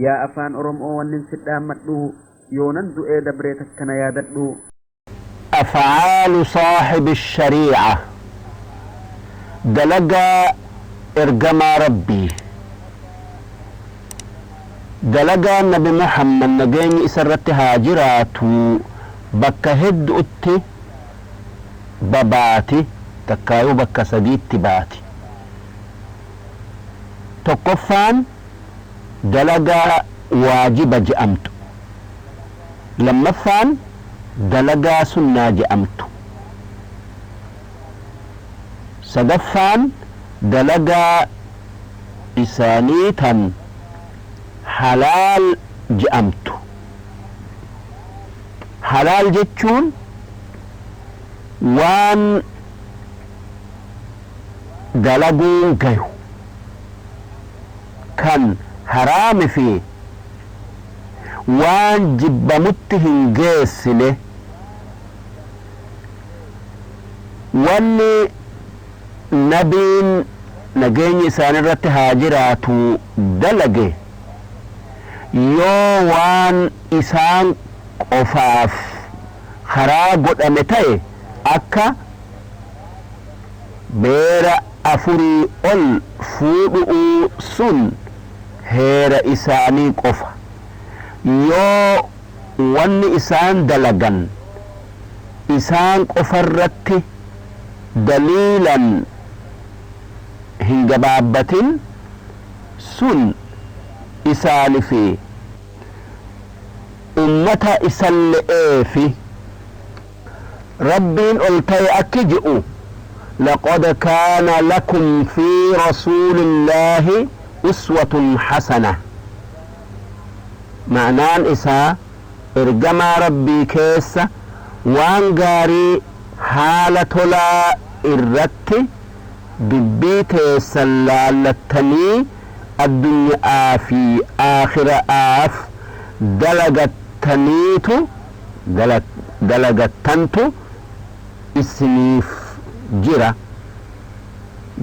Yaa afaan Oromo'oo wannin si dhaammadhu yoonan du'ee dabree takka na yaadadhu. Afcaalu saaxibi shariica Dalagaa ergamaa Rabbii Dalagaan nabi Muhammad nageenyi isarratti haa jiraatuu bakka heddu'utti babaati takkaayuu bakka sadiitti baati. Tokkoffaan dalagaa waajiba je'amtu. Lammaffaan dalagaa sunnaa je'amtu. Sadaffaan dalagaa isaanii tan halaal je'amtu. Halaal jechuun waan dalaguun gayu kan haraami fi waan jibbamutti hin geessine wanni nabiin nageenyi isaanirratti haa jiraatu dalage yoo waan isaan qofaaf karaa godhame ta'e akka beera afurii ol fuudhu'uu sun heera isaanii qofa. Yoo wanni isaan dalagan isaan qofarratti daliilan hin gabaabbatin sun isaanifi ummata isalle'eefi. Rabbiin ol ta'e akki je'u laqad kaana lakum fi rasuulillaahi uswatun hasana ma'naan isaa ergamaa Rabbii keessa waan gaarii haala tolaa irratti dubbii teessan laallattanii addunya'aa fi aakhira'aaf dalagattaniitu dalagattantu isiniif jira.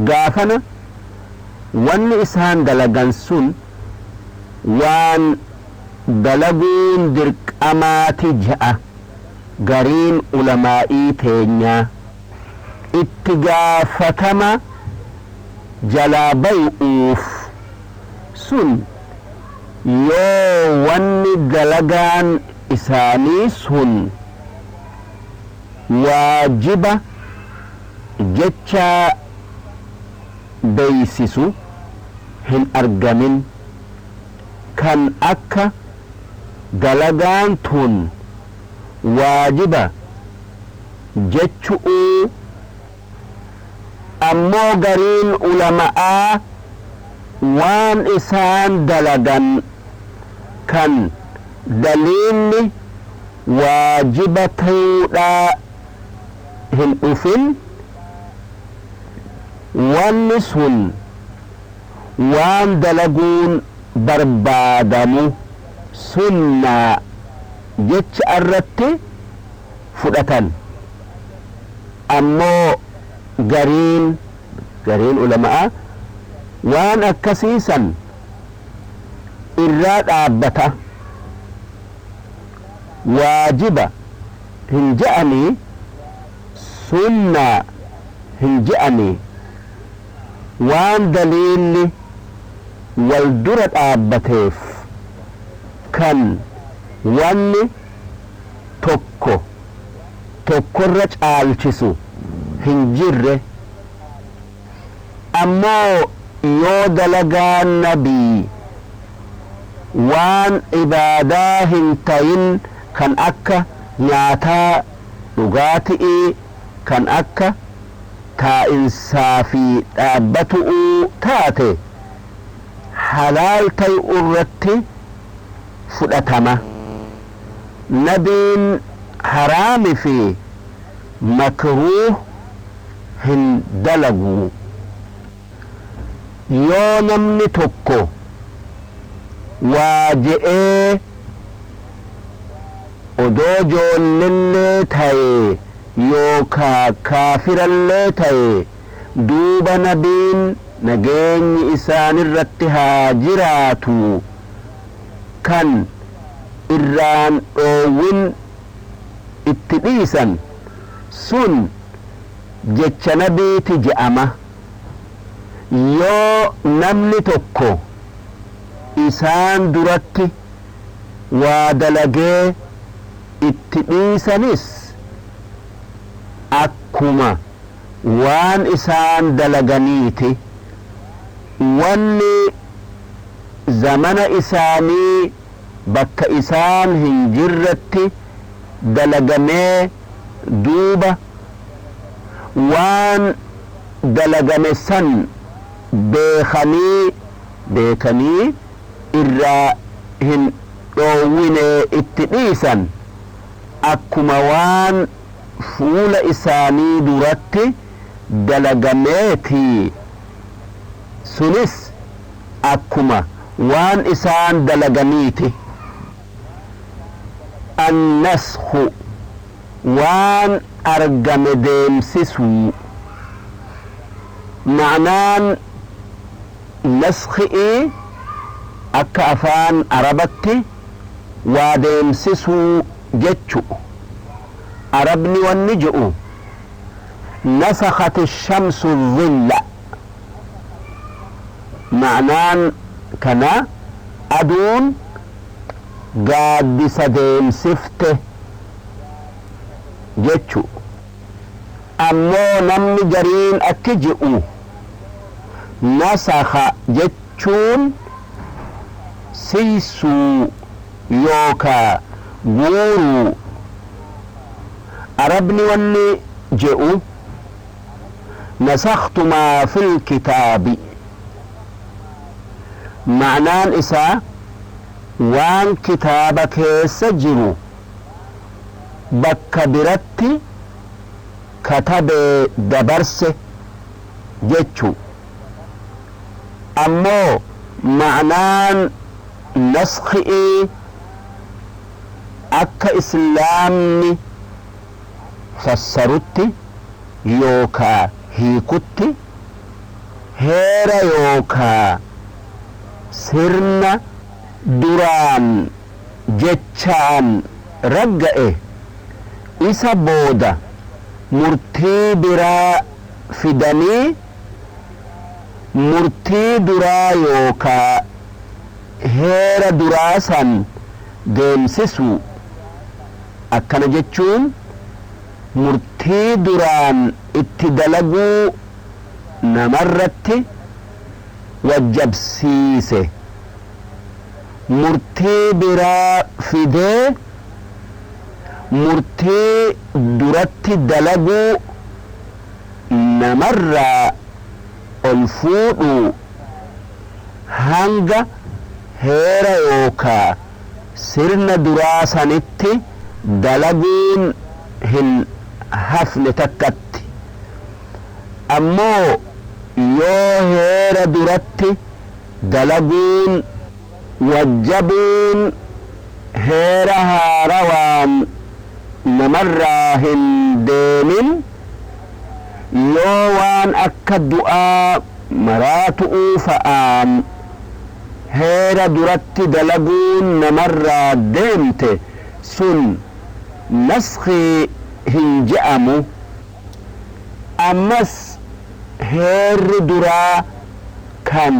Gaafana wanni isaan dalagan sun waan dalaguun dirqamaati je'a gariin ulamaa'ii teenyaa. Itti gaafatama jalaa bayu'uuf sun yoo wanni dalagaan isaanii sun waajiba jecha beeysisu hin argamin kan akka dalagaan tun waajiba jechu'uu ammoo gariin ulama'aa waan isaan dalagan kan daliilli waajiba tayuudhaa hin dhufin wanni sun waan dalaguun barbaadamu sunnaa jecha irratti fudhatan ammoo gariin gariin ulama'a waan akkasiisan irraa dhaabbata waajiba hin je'anii sunnaa hin je'anii waan daliilli wal dura dhaabbateef kan wanni tokko tokkorra caalchisu hin jirre ammoo yoo dalagaan nabii waan ibaadaa hin tayin kan akka nyaataa dhugaati'ii kan akka taa'insaa fi dhaabbatu'uu taate halaal tayu irratti fudhatama. Nabiin haraami fi makruuh hin dalagu. Yoo namni tokko waa je'ee odoo joollellee ta'e yookaa kaafirallee ta'e duuba nabiin nageenyi isaanirratti haa jiraatu Kan irraan dhoowwin itti dhiisan sun jecha nabiiti je'ama. Yoo namni tokko isaan duratti waa dalagee itti dhiisanis akkuma waan isaan dalaganiiti. Wanni zamana isaanii bakka isaan hin jirretti dalagamee duuba waan dalagame san beekanii irraa hin dhoowwine itti dhiisan akkuma waan fuula isaanii duratti dalagameeti. Sunis akkuma waan isaan dalaganiiti. Annasku waan argame deemsisuu. Ma'naan naski'ii akka afaan Arabatti waa deemsisuu jechu. Arabni wanni je'u nasakhat shamsu dhilla, ma'naan kana aduun gaaddisa deemsifte jechu. Ammoo namni gariin akki je'u nasakha jechuun siysuu yookaa guuruu. Arabni wanni je'u nasakhtu maa fil kitaabi, ma'naan isaa waan kitaaba keessa jiru bakka biratti katabee dabarse jechu. Ammoo ma'naan naski'ii akka Islaamni fassarutti yookaa hiikutti heera yookaa sirna duraan jechaan ragga'e isa booda murtii biraa fidanii murtii duraa yookaa heera duraa san deemsisu. Akkana jechuun murtii duraan itti dalaguu namarratti wajjabsiise murtii biraa fidee murtii duratti dalaguu namarraa ol fuudhuu hanga heera yookaa sirna duraa sanitti dalaguun hin hafne takkatti. Ammoo yoo heera duratti dalaguun wajjabuun heera haarawaan namarraa hin deemin, yoo waan akka du'aa maraatu'uu fa'aan heera duratti dalaguun namarraa deemte, sun naskii hin je'amu. Ammas heerri duraa kan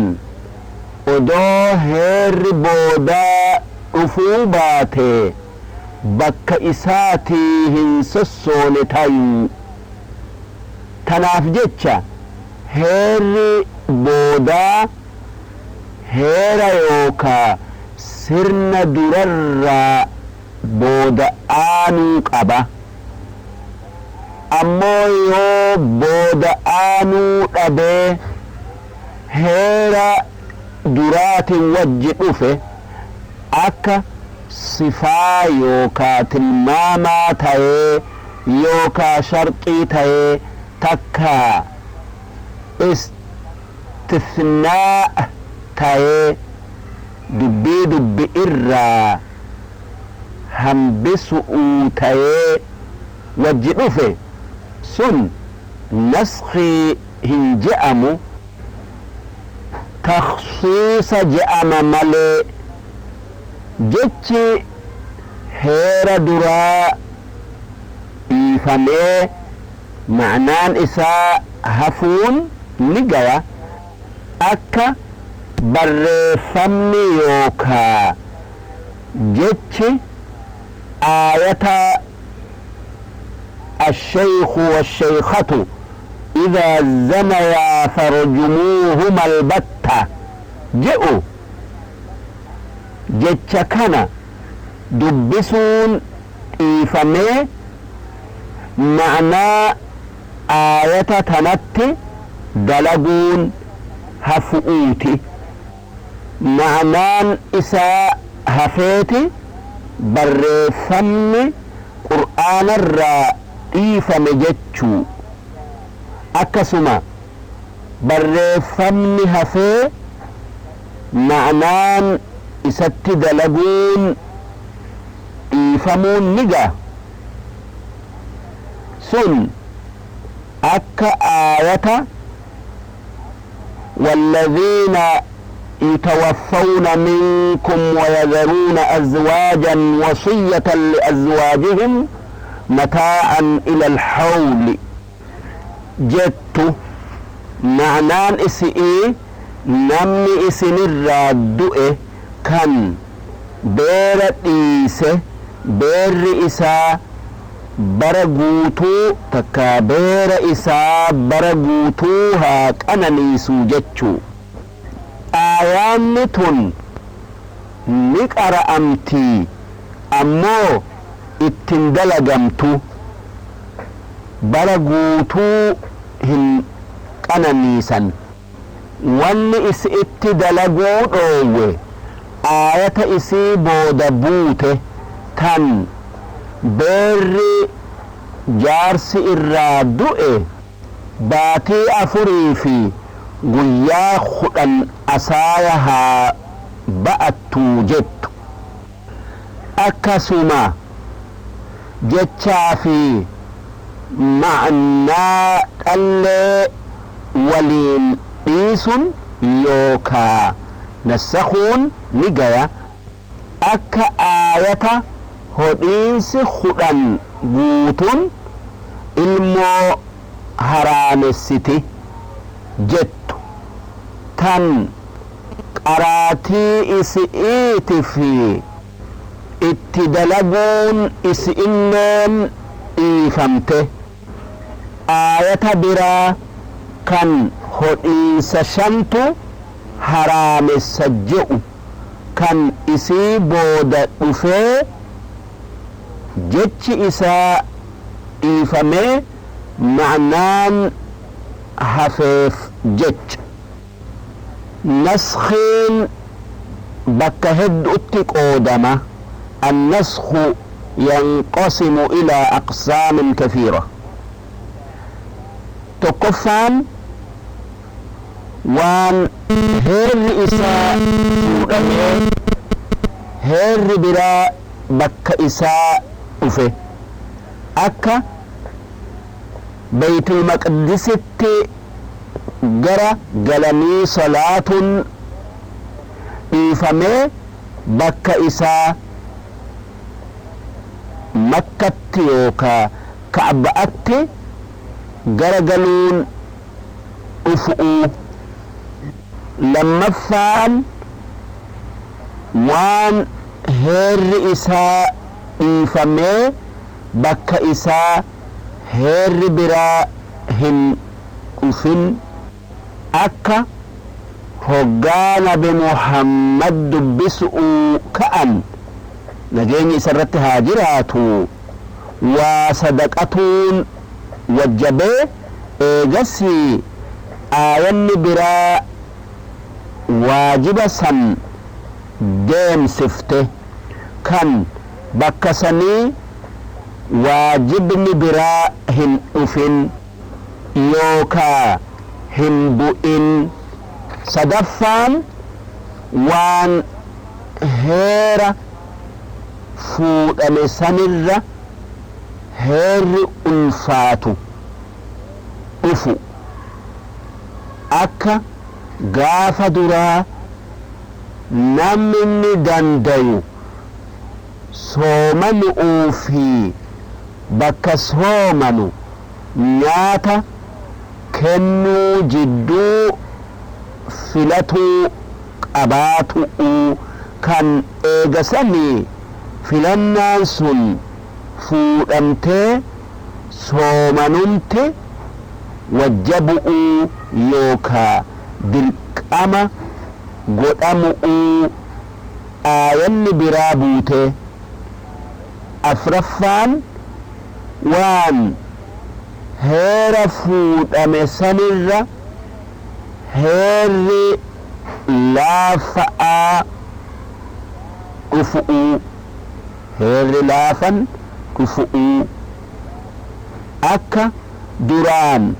odoo heerri boodaa dhufuu baate bakka isaatii hin sossoone tayuu. Tanaaf jecha heerri boodaa heera yookaa sirna durarraa booda aanuu qaba. Ammoo yoo booda aanuu dhabee heera duraatiin wajji dhufe, akka sifaa yookaa tilmaamaa ta'ee yookaa sharxii ta'ee takka istisnaa ta'ee dubbii dubbi irraa hambisu'uu ta'ee wajji dhufe, sun naskii hin je'amu, takhsiisa je'ama malee. Jechi heera duraa dhiifamee ma'naan isaa hafuun ni gaya, akka barreeffamni yookaa jechi aayata الشيخ والشيخة إذا زنيا فارجموهما البتة جئوا jecha kana dubbisuun dhiifamee ma'naa aayata tanatti dalaguun hafu'uuti. Ma'naan isaa hafeeti barreeffamni qur'aanarraa dhiifame jechuu. Akkasuma barreeffamni hafee ma'naan isatti dalaguun dhiifamuun ni ga'a. Sun akka aayata والذين يتوفون منكم ويذرون أزواجا وصية لأزواجهم متاعا إلى الحول جت معنان إسئي نمني إسن الرادؤ كان بير إيسه بير إسا برقوتو تكا بير إسا برقوتو هاك أنا نيسو جتشو. آيان تن نقرأ أمتي أمو اتندلقمتو برقوتو هن قنانيسا وان إس اتدلقو دوه آية إسي بودبوته تن beerri jaarsi irraa du'e baatii 4 fi guyyaa 10 asaaya haa ba'attuu jettu. Akkasuma jechaa fi ma'naa dhallee waliin dhiisun yookaa nassakuun ni gaya. Akka aayata hodhiinsi 10 guutuun ilmoo haraamessiti jettu tan qaraatii isi'iiti fi itti dalaguun isi'illeen dhiifamte. Aayata biraa kan hodhiinsa 5tu haraamessa je'u kan isii booda dhufee jechi isaa dhiifamee ma'naan hafeef jecha. Naskhiin bakka hedduutti qoodama. النسخ ينقسم إلى أقسام كثيرة. تقفان وان هير إساء هير برا بك إساء أفه أكا بيت المقدس جرى جلمي صلاة إفمي بك إساء مكة يوكا كعبأت جرجلون أفؤو. لما فان وان هير إساء إفمي بك إساء هير برا هن أفن. أكا هقان بمحمد بسؤ كأن نجيني سرت هاجراتو وصدقتون وجبه إيجسي آيان برا واجب سن ديم سفته كان بكسني واجبني برا هن أفن يوكا هن بؤن. صدفان وان هيرا fuudhame sanirra heerri ulfaatu dhufu akka gaafa duraa namni dandayu Soomanu'uu fi bakka soomanu nyaata kennuu jidduu filatuu qabaatu'uu, kan eegasanii filannaan sun fuudhamtee soomanumti wajjabu'uu yookaa dirqama godhamu'uu aayanni biraa buute. Afraffaan, waan heera fuudhame sanirra heerri laafa'aa dhufu'uu, heerri laafan dhufu'uu, akka duraan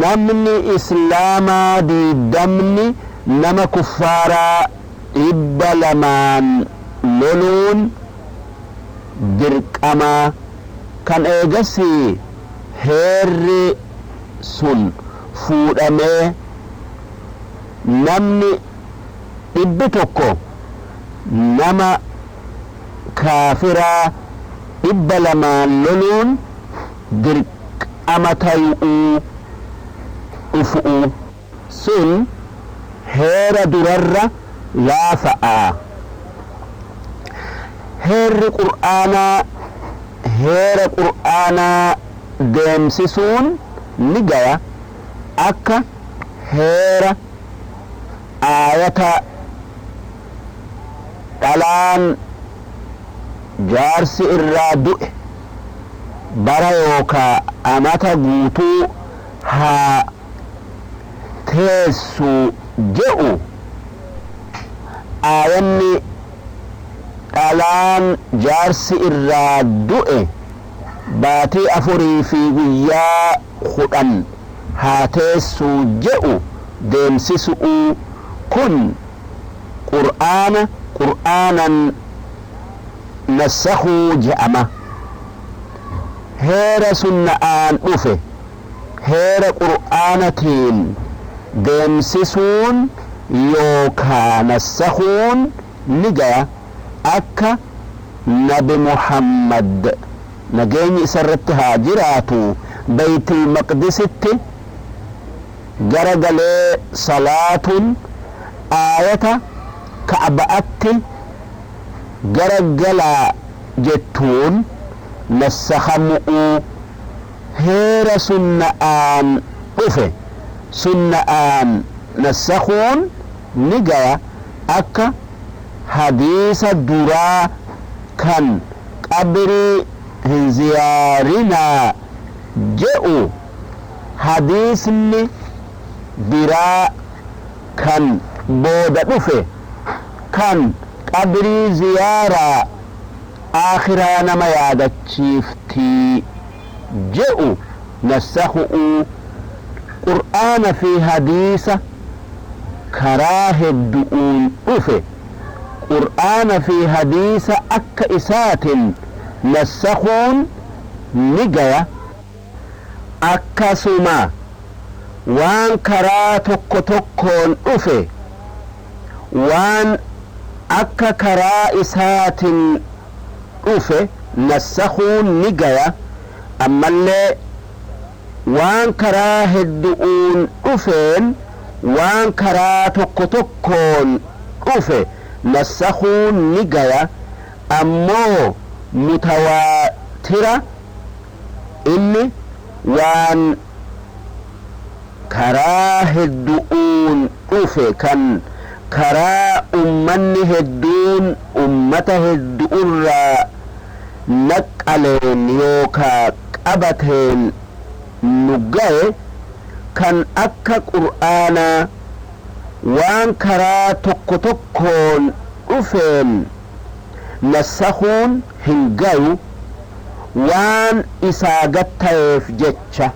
namni islaamaa 20ni nama kuffaaraa 200n loluun dirqamaa, kan eegasii heerri sun fuudhamee namni 100 nama kaafiraa 200n loluun dirqama tayu'uu dhufu'uu, sun heera durarra laafa'a. Heerri qur'aanaa heera qur'aanaa deemsisuun ni gaya, akka heera aayata dhalaan jaarsi irraa du'e bara yookaa amata guutuu haa teessu je'u, aayanni dhalaan jaarsi irraa du'e baatii 4 fi guyyaa 10 haa teessuu je'u deemsisu'uu, kun qur'aana qur'aanan nassakuu je'ama. Heera sunna'aan dhufe heera qur'aanatiin deemsisuun yookaa nassakuun ni gaya, akka Nabi Muhammad, nageenyi isarratti haa jiraatu, Baytil Maqdisitti gara galee salaatuun aayata Ka'ba'atti gara galaa jettuun nassakhamu'uu. Heera sunna'aan dhufe sunna'aan nassakuun ni gaya, akka hadiisa duraa kan qabrii hin ziyaarinaa je'u hadiisni biraa kan booda dhufe kan qabrii ziyaaraa aakhiraa nama yaadachiiftii je'u nassaku'uu. Qur'aana fi hadiisa karaa heddu'uun dhufe qur'aana fi hadiisa akka isaatin nassakuun ni gaya. Akkasuma waan karaa tokko tokkoon dhufe waan akka karaa isaatin dhufe nassakuun ni gaya. Ammallee waan karaa heddu'uun dhufeen waan karaa tokko tokkoon dhufe nassakuun ni gaya. Ammoo mutawaatira inni waan karaa heddu'uun dhufe kan karaa ummanni hedduun ummata heddu'urraa naqqaleen yookaa qabateen nu gaye, kan akka qur'aanaa waan karaa tokko tokkoon dhufeen nassakuun hin gayu, waan isaa gattayeef jecha.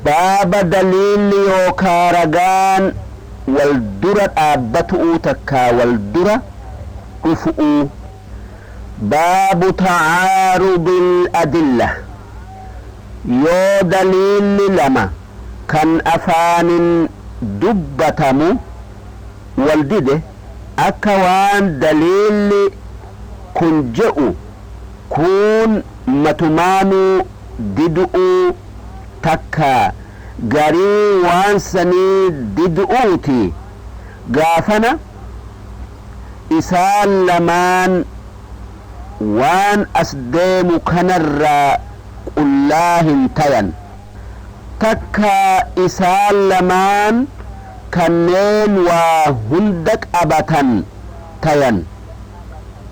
Baaba daliilli yookaa ragaan wal dura dhaabbatu'uu takkaa wal dura dhufu'uu. Baabu tacaarudil adilla. Yoo daliilli lama kan afaanin dubbatamu wal dide. Akka waan daliilli kun je'u kun matumaanuu didu'uu takka garii waan sanii didu'uuti gaafana isaan lamaan waan as deemu kanarraa qullaa hin tayan. Takka isaan lamaan kanneen waa hunda qabatan tayan,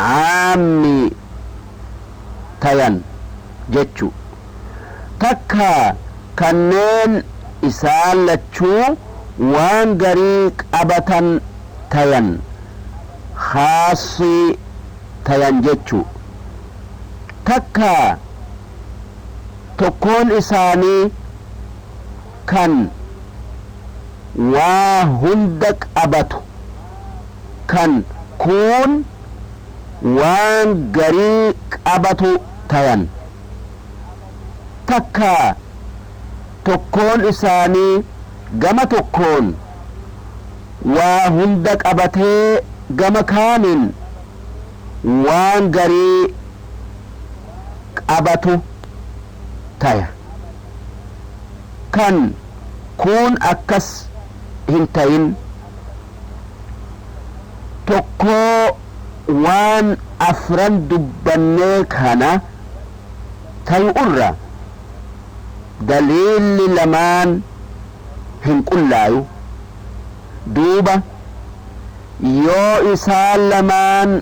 caammi tayan jechu. Takka kanneen isaan lachuu waan garii qabatan tayan, khaasii tayan jechu. Takka tokkoon isaanii kan waa hunda qabatu, kan kuun waan garii qabatu tayan. Takka tokkoon isaanii gama tokkoon waa hunda qabatee gama kaaniin waan garii qabatu taya. Kan kuun akkas hin tayin, tokkoo waan afran dubbannee kana tayu irra daliilli lamaan hin qullaayu. Duuba yoo isaan lamaan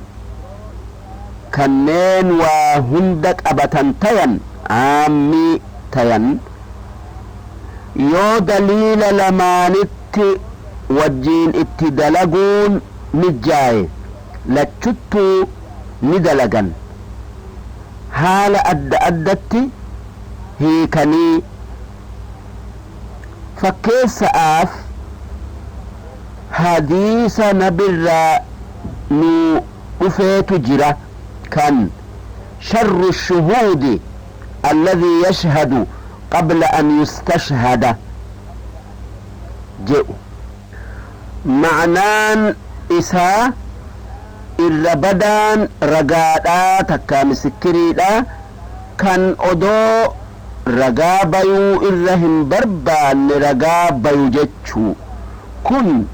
kanneen waa hunda qabatan tayan, aammii tayan, yoo daliila lamaanitti wajjiin itti dalaguun mijjaaye lachuttuu ni dalagan, haala adda addatti hiikanii. Fakkeessa'aaf hadiisa nabirraa nu dhufeetu jira kan sharru shuhuudi alladhii yashhadu qabla an yustashhada jedhu. Ma'naan isaa irra badaan ragaadhaa takkaa misikiriidha kan odoo ragaa bayuu irra hin barbaanne ragaa bayu jechuu. Kun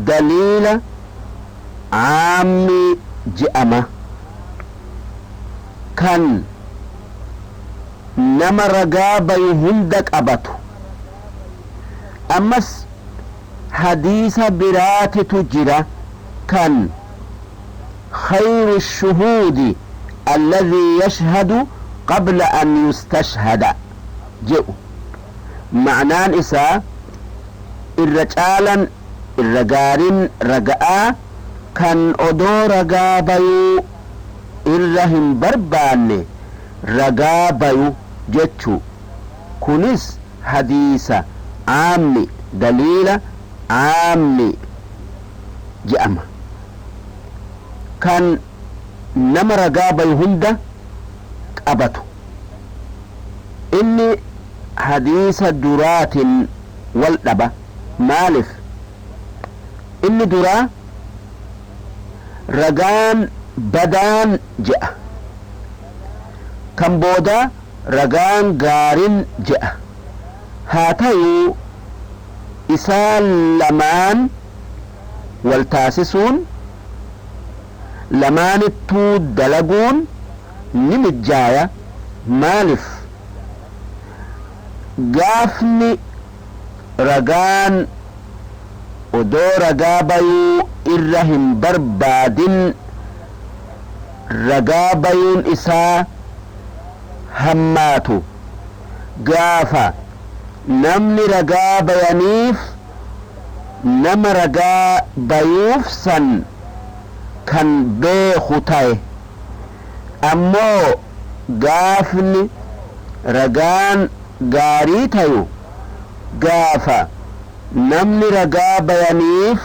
daliila caammi je'ama kan nama ragaa bayu hunda qabatu. Ammas hadiisa biraatitu jira kan khayru shuhuudi alladhii yashhadu qabla an yustashhada jedhu. Ma'naan isaa irra caalan irra gaarin raga'aa kan odoo ragaa bayuu irra hin barbaanne ragaa bayu jechu. Kunis hadiisa caammi, daliila caammi je'ama kan nama ragaa bayu hunda qabatu. Inni hadiisa duraatiin wal dhaba. Maalif? Inni duraa ragaan badaan je'a, kan boodaa ragaan gaarin je'a. Haa ta'uu isaan lamaan wal taasisuun lamaanittuu dalaguun ni mijjaaya. Maalif? Gaafni ragaan odoo ragaa bayuu irra hin barbaadin ragaa bayuun isaa hammaatu gaafa namni ragaa bayaniif nama ragaa bayuuf san kan beeku ta'e. Ammoo gaafni ragaan gaarii tayu gaafa namni ragaa bayaniif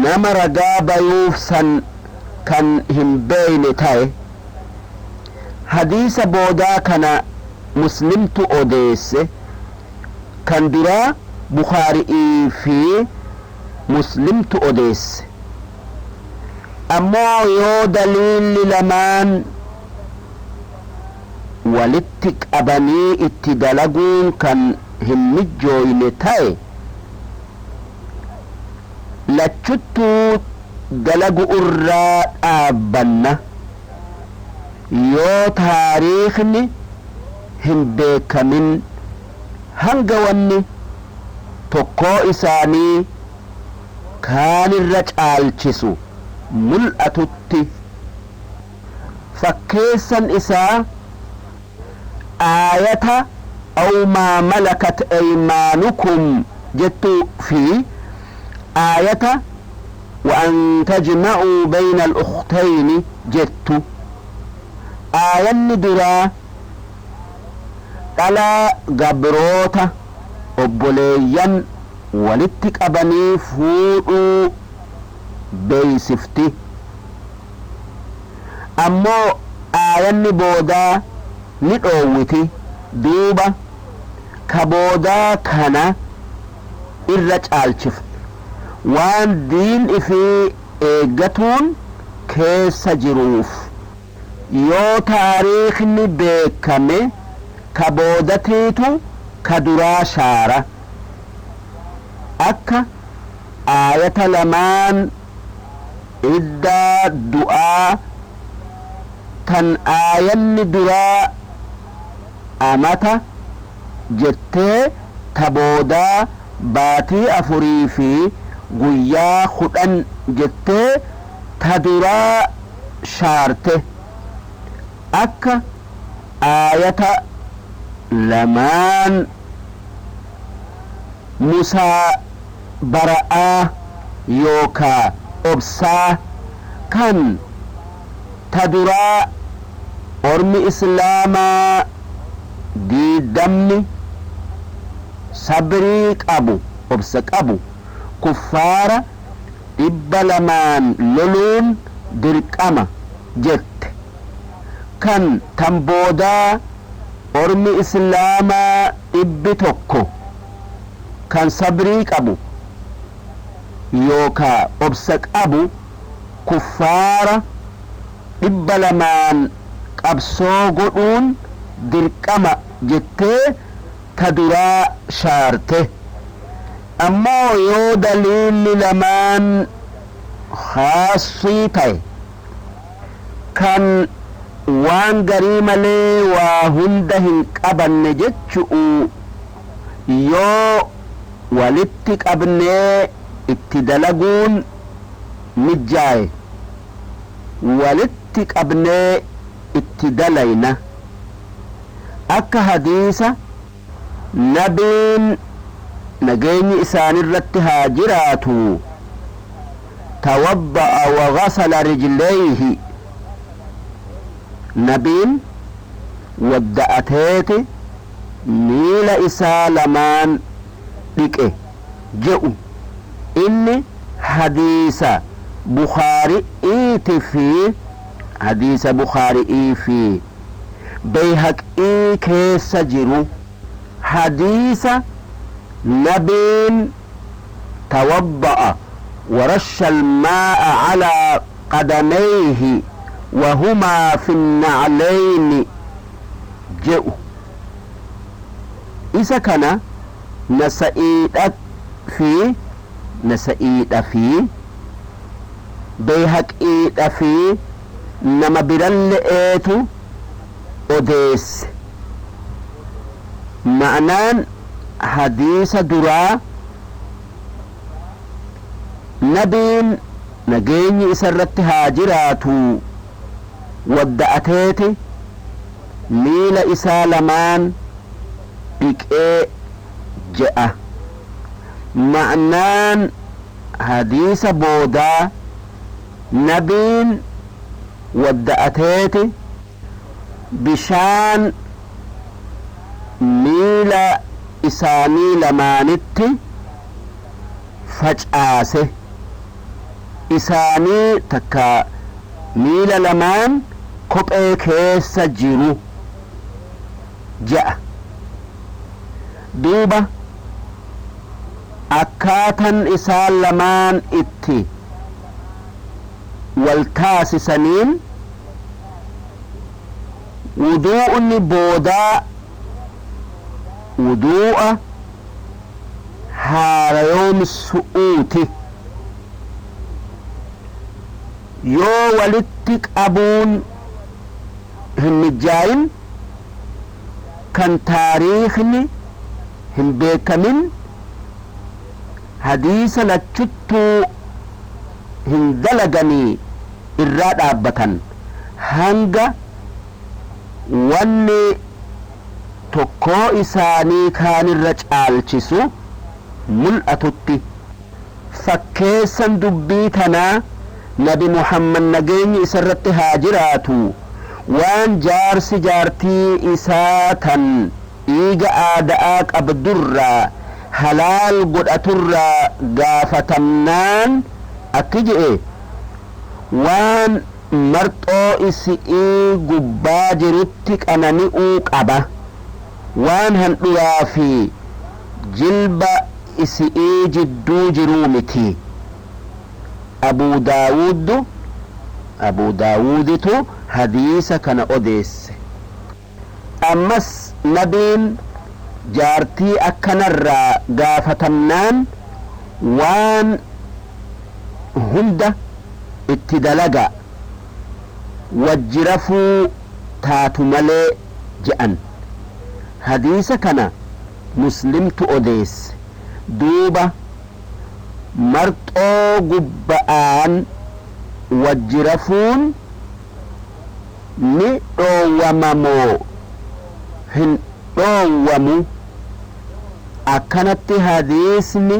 nama ragaa bayuuf san kan hin beeyne ta'e. Hadiisa boodaa kana Muslimtu odeesse, kan duraa Bukaari'ii fi Muslimtu odeesse. Ammoo yoo daliilli lamaan walitti qabanii itti dalaguun kan hin mijjooyne ta'e, lachuttuu dalagu irraa dhaabbanna yoo taariikhni hin beekamin, hanga wanni tokkoo isaanii kaanirra caalchisu mul'atutti. Fakkeessan isaa aayata "aw maa malakat aymaanukum" jettuu fi aayata "wa an tajma'uu bayna al-ukhtayni" jettu. Aayanni duraa dhalaa gabroota obboleeyyan walitti qabanii fuudhuu beeysifti. Ammoo aayanni boodaa ni dhoowwiti. Duuba ka boodaa kana irra caalchifne waan diin ifii eeggatuun keessa jiruuf. Yoo taariikhni beekame, ka boodatiitu ka duraa shaara, akka aayata lamaan iddaa du'aa tan aayanni duraa amata jettee ta boodaa baatii 4 fi guyyaa 10 jettee ta duraa shaarte, akka aayata lamaan musaa bara'aa yookaa obsaa kan ta duraa ormi islaamaa 20 sabrii qabu, obsa qabu, kuffaara 200n loluun dirqama jette, kan tan boodaa ormi islaamaa 100 kan sabrii qabu yookaa obsa qabu kuffaara 200n qabsoo godhuun dirqama jettee ta duraa shaarte. Ammoo yoo daliilli lamaan khaasii ta'e, kan waan garii malee waa hunda hin qabanne jechu'u, yoo walitti qabnee itti dalaguun mijjaaye, walitti qabnee itti dalayna, akka hadiisa nabiin nageenyi isaanirratti haa jiraatu "tawabba'a wa ghasala rijlayhi", nabiin wadda'ateeti miila isaa lamaan dhiqe je'u. Inni hadiisa Bukhaari'iiti fi hadiisa Bukhaari'ii fi Bayhaqii keessa jiru, hadiisa nabiin "tawabba'a ورش الماء على قدميه وهما في النعلين" je'u. Isa kana Nasa'iidha fi Bayhaqiidha fi nama biralle'eetu odeesse. Ma'naan hadiisa duraa nabiin nageenyi isa irratti haa jiraatu wadda'ateeti miila isaa lamaan dhiqee je'a. Ma'naan hadiisa boodaa nabiin wadda'ateeti bishaan miila isaanii lamaanitti facaase, isaanii takka miila lamaan kophee keessa jiru je'a. Duuba akkaatan isaan lamaan itti Wal taasisaniin wuduu'ni boodaa wuduu'a haarayoomsu'uuti. Yoo walitti qabuun hin mijaayin, kan taariikhni hin beekamin, hadiisa lachuttuu hin dalaganii irraa dhaabbatan hanga wanni tokkoo isaanii kaanirra caalchisu mul'atutti. Fakkeessan dubbii tanaa Nabi Muhammad, nageenyi isarratti haa jiraatu, waan jaarsi jaartii isaa tan dhiiga aada'aa qabdurraa halaal godhaturraa gaafatamnaan akki je'e: waan marxoo isi'ii gubbaa jirutti qanani'uu qaba, waan handhuraa fi jilba isi'ii jidduu jiruu miti. Abuu Daawuditu hadiisa kana odeesse. Ammas nabiin jaartii akkanarraa gaafatamnaan waan hunda itti dalaga, wajji rafuu taatu malee je'an. Hadiisa kana Muslimtu odeesse. Duuba marxoo gubba'aan wajji rafuun ni dhoowwamamoo hin dhoowwamu? Akkanatti hadiisni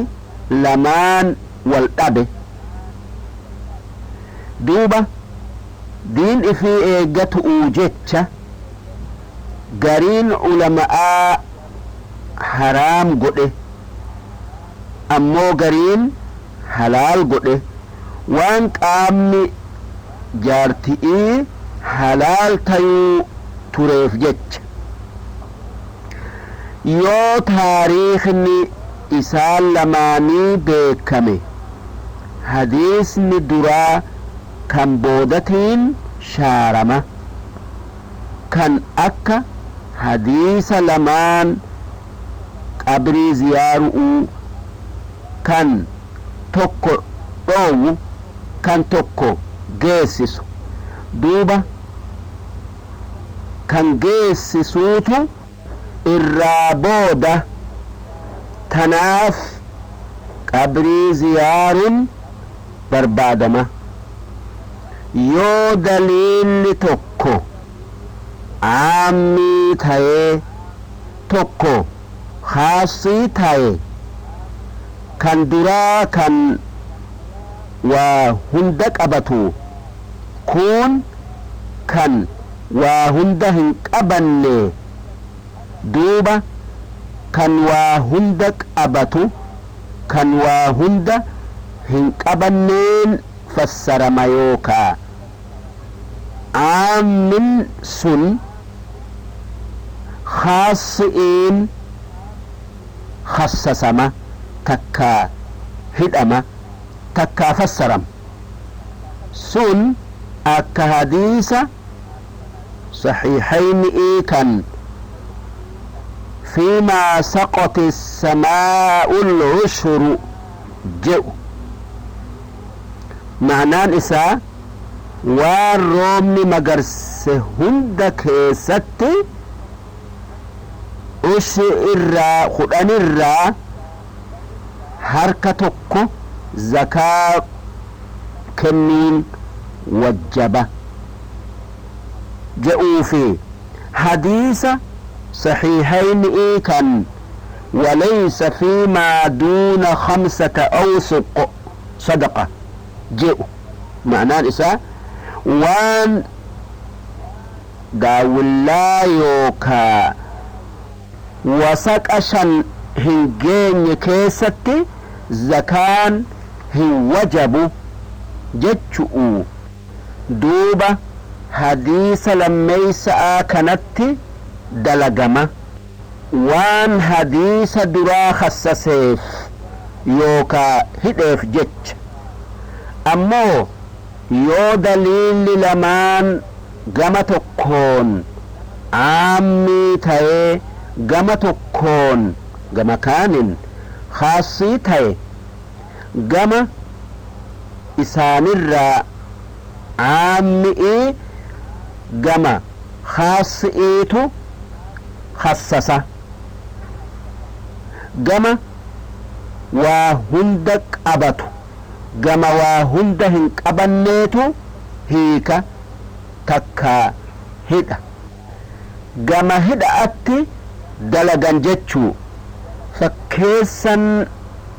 lamaan wal dhabe. Duuba diin ifii eeggatu'uu jecha gariin ulama'aa haraam godhe, ammoo gariin halaal godhe, waan qaamni jaarti'ii halaal tayuu tureef jecha. Yoo taariikhni isaan lamaanii beekame, hadiisni duraa kan boodatiin shaarama, kan akka hadiisa lamaan qabrii ziyaaru'uu, kan tokko dhoowwu, kan tokko geessisu. Duuba kan geessisuutu irraa booda. Tanaaf qabrii ziyaaruun barbaadama. Yoo daliilli tokko aammii ta'ee tokko khaasii ta'e, kan duraa kan waa hunda qabatu, kun kan waa hunda hin qabanne. Duuba kan waa hunda qabatu kan waa hunda hin qabanneen fassarama, yookaa aammin sun khaasi'iin khassasama, takkaa hidhama, takkaa fassarama. Sun akka hadiisa saxiixayni'ii kan فيما سقت السماء العشر jedhu. Ma'naan isaa waan roobni magarse hunda keessatti ushi irraa, 10rraa harka tokko zakaa kennuun wajjaba je'uufi hadiisa saxiixayni'ii kan وليس فيما دون 5 أوسق صدقة jedhu. Ma'naan isaa waan daawullaa yookaa wasaqa 5 hin geenye keessatti zakaan hin wajabu jechu'u. Duuba hadiisa lammeeysa'aa kanatti dalagama, waan hadiisa duraa khassaseef yookaa hidheef jecha. Ammoo Yoo daliilli lamaan gama tokkoon aammii ta'ee gama tokkoon gama kaanin khaasii ta'e, gama isaanirraa aammi'ii gama khaasi'iitu khassasa, gama waa hunda qabatu gama waa hunda hin qabanneetu hiika takka hidha, gama hidha'atti dalagan jechuu. Fakkeessan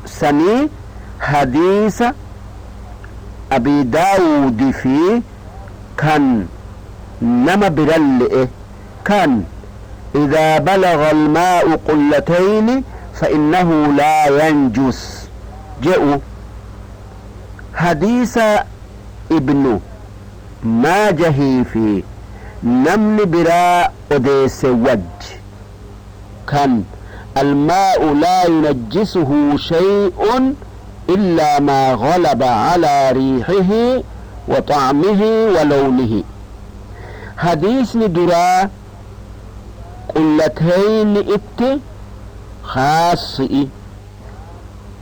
sanii hadiisa Abi Daawudi fi kan nama biralle'e kan إذا بلغ الماء قلتين فإنه لا ينجس جئوا، حديث ابن ماجه في نمن براء أديس وج كان الماء لا ينجسه شيء إلا ما غلب على ريحه وطعمه ولونه. حديث درا قلتين ات خاصئ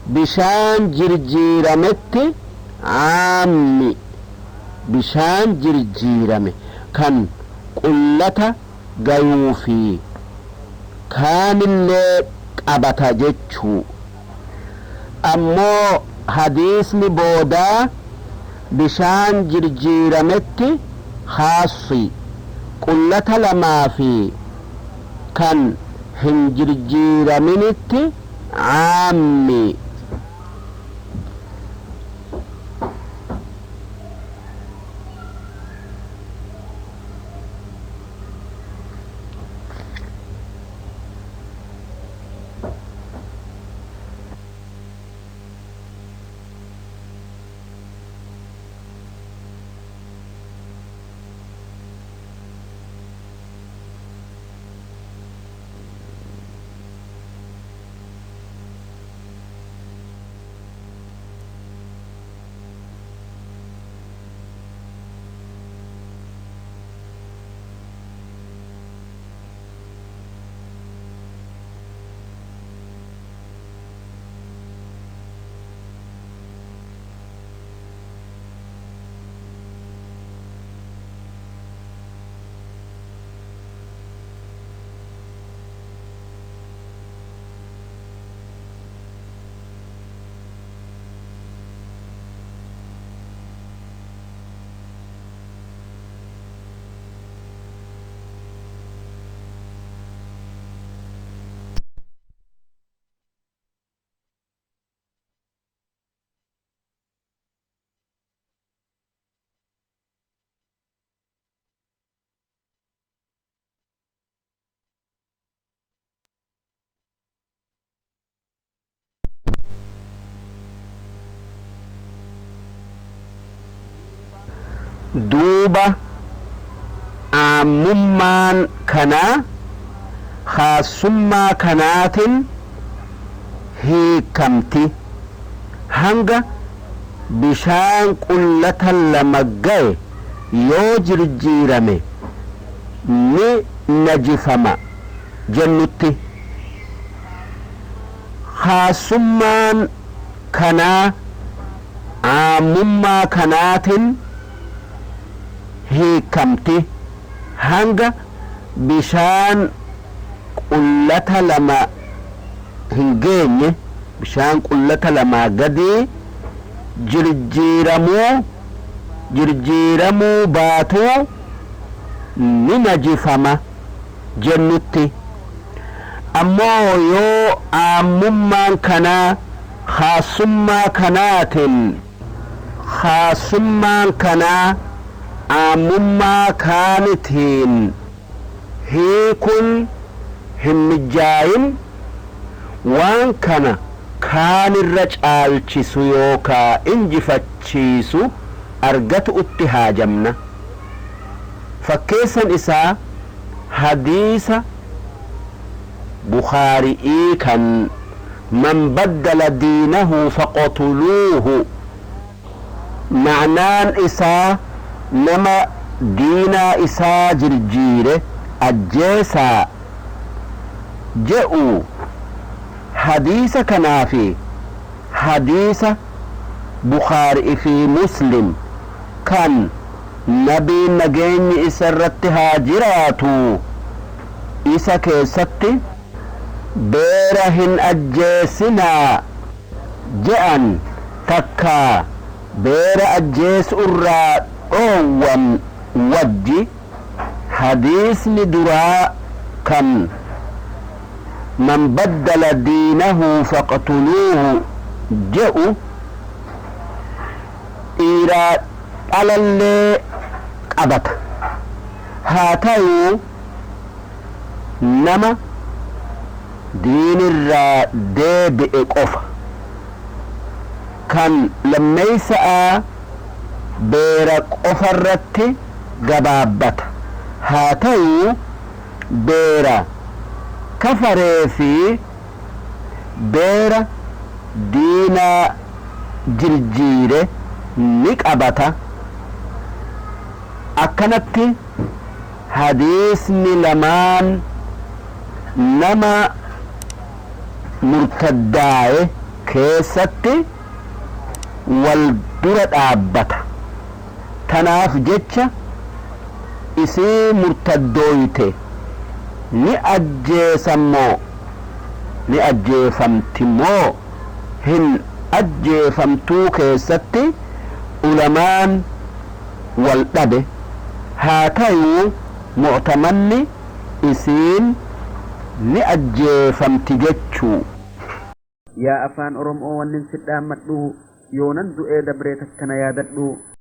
بشان جرجيرمت عامي، بشان جرجيرم كان قلة قيوفي كان اللي قبط جتشو. أمو حديث بودا بشان جرجيرمت خاصي قلة لما في كان هنجرجيرمنت عامي. Duuba aammummaan kanaa khaasummaa kanaatiin hiikamti hanga bishaan qullata lama ga'e yoo jirjiirame ni najifama jennutti. Khaasummaan kanaa aammummaa kanaatiin hiikamti hanga bishaan qullata lama hin geenye, bishaan qullata lamaa gadii jirjiiramuu baatuu ni najifama jennutti. Ammoo yoo aammummaan kanaa khaasummaa kanaatiin khaasummaan kanaa aammummaa kaanitiin hiikun hin mijaayin, waan kana kaanirra caalchisu yookaa injifachiisu argatu utti haajamna. Fakkeessan isaa hadiisa Bukhaari'ii kan man baddala diinahu faqtuluuhu Ma'naan isaa nama diinaa isaa jirjiire ajjeesaa je'u. Hadiisa kanaa fi hadiisa Bukaarii fi Muslim kan nabiin nageenyi isa irratti haa jiraatu isa keessatti beera hin ajjeesinaa je'an, takkaa beera ajjeesu irraa dhoowwan wajji, hadiisni duraa kan man baddala diinahu faqtuluuhu je'u dhiiraa dhalallee qabata. Haa ta'uu nama diinirraa deebi'e qofa. Kan lammeeysa'a beera qofarratti gabaabbata. Haa ta'uu beera kafaree fi beera diinaa jirjiire ni qabata. Akkanatti hadiisni lamaan nama murtaddaaye keessatti wal dura dhaabbata. Tanaaf jecha isii murtaddooyte ni ajjeesammoo, ni ajjeefamti moo hin ajjeefamtuu keessatti ulamaan wal dhabe. Haa ta'uu mu'tamanni isiin ni ajjeefamti jechuu. Yaa afaan Oromoo, wannin si dhaammadhu, yoonan du'ee dabree takkana yaadadhu.